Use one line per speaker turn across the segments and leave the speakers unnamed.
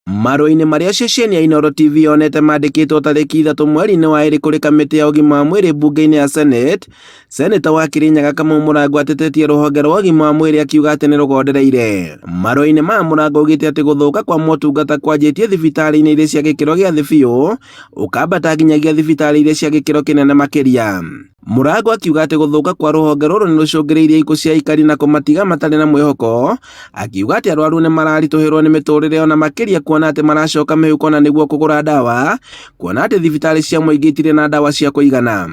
Marũa-inĩ marĩa ceceni ya Inooro TV yonete mandĩkĩtwo tarĩki 3 mweri-inĩ wa ĩrĩ kũrĩ kamĩtĩ ya ũgima wa mwĩrĩ mbunge-inĩ ya Senate, Seneta wa Kirinyaga Kamau Mũrango atetetie rũhonge rwa ũgima wa mwĩrĩ akiuga atĩ nĩ rũgondereire. Marũa-inĩ maya Mũrango augĩte atĩ gũthũka kwa motungata kwanjĩtie thibitarĩ-inĩ iria cia gĩkĩro gĩa thĩ biũ ũkambata nginyagia thibitarĩ iria cia gĩkĩro kĩnene makĩria. Mũrango akiuga atĩ gũthũka kwa rũhonge rũrũ nĩ rũcũngĩrĩirie ikuũ cia aikari na kũmatiga matarĩ na mwĩhoko, akiuga atĩ arwaru nĩ mararitũhĩrwo nĩ mĩtũrĩre ona makĩria kuona atĩ maracoka mĩhuko na nĩguo kũgũra ndawa, kuona atĩ thibitarĩ cia mũingĩ itirĩ na ndawa cia kũigana.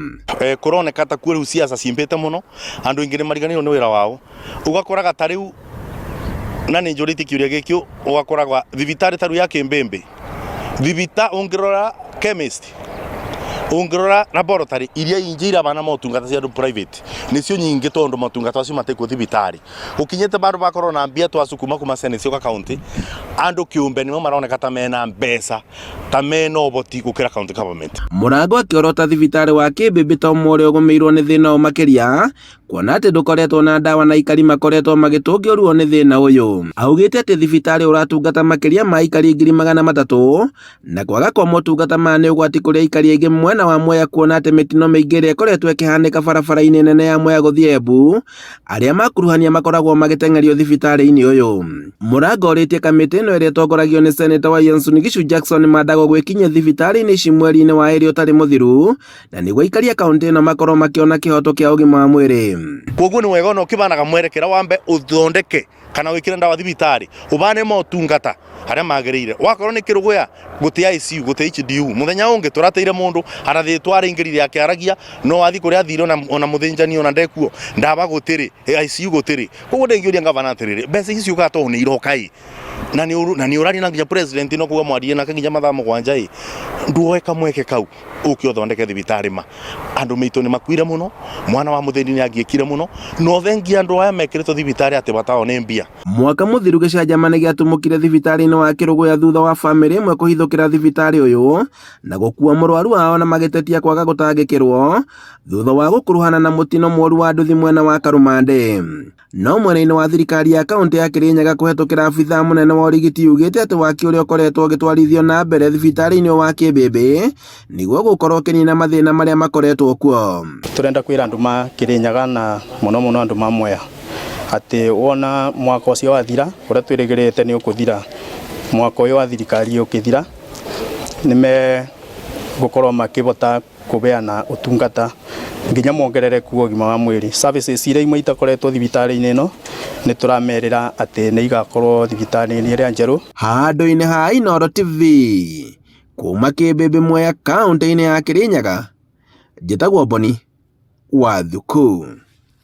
Kũroneka ta kuo rĩu siasa cimbĩte mũno, andũ aingĩ nĩ mariganĩirwo nĩ wĩra wao, ũgakoraga ta rĩu na nĩ njũrĩtie kĩũria gĩkĩ, ũgakoraga thibitarĩ ta rĩu ya Kĩmbĩmbĩ, thibita ũngĩrora chemist, ũngĩrora laboratory iria ingĩ irabana motungata cia andũ private, nĩcio nyingĩ tondũ motungata macio matikuo thibitarĩ. Gũkinyĩte bandũ bakorwo na mbia twacukuma kuma Senate cioka county, andũ kĩũmbe nĩmo maroneka ta mena mbeca ta mena ũhoti gũkĩra county government.
Mũrango akĩorota thibitarĩ wa Kĩmbĩmbĩ ta ũmwe ũrĩa ũgũmĩirwo nĩ thĩna ũyũ makĩria, kuona atĩ ndũkoretwo na ndawa na aikari makoretwo magĩtũngio ruo nĩ thĩna ũyũ. Augĩte atĩ thibitarĩ ũratungata makĩria ma aikari 300,000 na kwaga kwa motungata maya nĩ ũgwati kũrĩ aikari aingĩ mwena wa Mwea kuona atĩ mĩtino mĩingĩ ĩrĩa ĩkoretwo ĩkĩhanĩka barabara-inĩ nene ya Mwea gũthiĩ Embu, arĩa makuruhania makoragwo magĩteng'erio thibitarĩ-inĩ ũyũ. Mũrango orĩtie kamĩtĩ ĩno ĩrĩa ĩtongoragio nĩ Seneta wa Uasin Gishu Jackson Mandago gwĩkinyia thibitarĩ-inĩ ici mweri-inĩ wa ĩrĩ ũtarĩ mũthiru na nĩguo aikari a kaũntĩ ĩno makorwo makĩona kĩhoto kĩa ũgima wa mwĩrĩ.
Koguo nĩ wega ona ũkĩbanaga mwerekera wambe ũthondeke kana wĩkĩre ndawa thibitarĩ ũbane motungata harĩa magĩrĩire. Wakorwo nĩ Kĩrũgũya gũtĩ ICU gũtĩ HDU mũthenya ũngĩ tũrateire mũndũ arathĩtwo araingĩrire akĩaragia no athiĩ kũrĩa athire ona mũthĩnjani ona ndekuo ndawa gũtirĩ ICU gũtirĩ. Koguo ndĩngĩũria ngavana atĩrĩrĩ, mbeca ici ciũkaga tondũ nĩ iroka ĩ na nĩ ũraria na nginya president no kuga mwarie nake nginya mathaa 7 ĩ nduoe kamweke kau ũke ũthondeke thibitarĩ ma andũ maitũ nĩ makuire mũno, mwana wa mũthĩni nĩ angiĩkire mũno, no thengia andũ aya mekĩrĩtwo thibitarĩ atĩ batao nĩ mbia.
Mwaka mũthiru gĩcanjama nĩ gĩatumũkire thibitarĩ-inĩ wa Kĩrũgũya thutha wa famĩlĩ ĩmwe kũhithũkĩra thibitarĩ ũyũ na gũkua mũrwaru wao na magĩtetia kwaga gũtangĩkĩrwo thutha wa gũkuruhana na mũtino mũru wa nduthi mwena wa Karumande. No mwena-inĩ wa thirikari ya kaũntĩ ya Kirinyaga kũhetũkĩra abithaa mũnene wa ũrigiti yugĩte atĩ waki ũrĩa ũkoretwo ũgĩtwarithio na mbere thibitarĩ-inĩ wa Kĩmbĩmbĩ nĩguo gũkorwo ũkĩnina mathĩna marĩa makoretwo kuo.
Tũrenda kwĩra andũ ma Kĩrĩnyaga na mũno mũno andũ ma Mwea atĩ wona mwaka ũcio wathira ũrĩa twĩrĩgĩrĩte nĩ ũkũthira mwaka ũyũ wa thirikari ũkĩthira nĩ megũkorwo makĩhota kũbeana ũtungata nginya mongerereku wa ũgima wa mwĩrĩ. Services iria imwe itakoretwo thibitarĩ-inĩ ĩno nĩ tũramerĩra atĩ nĩ igakorwo thibitarĩ-inĩ ĩrĩa njerũ.
Handũ-inĩ ha Inooro TV, kuma Kĩmbĩmbĩ Mwea kaũntĩ-inĩ ya Kĩrĩnyaga, njĩtagwo Boni wa Thuku.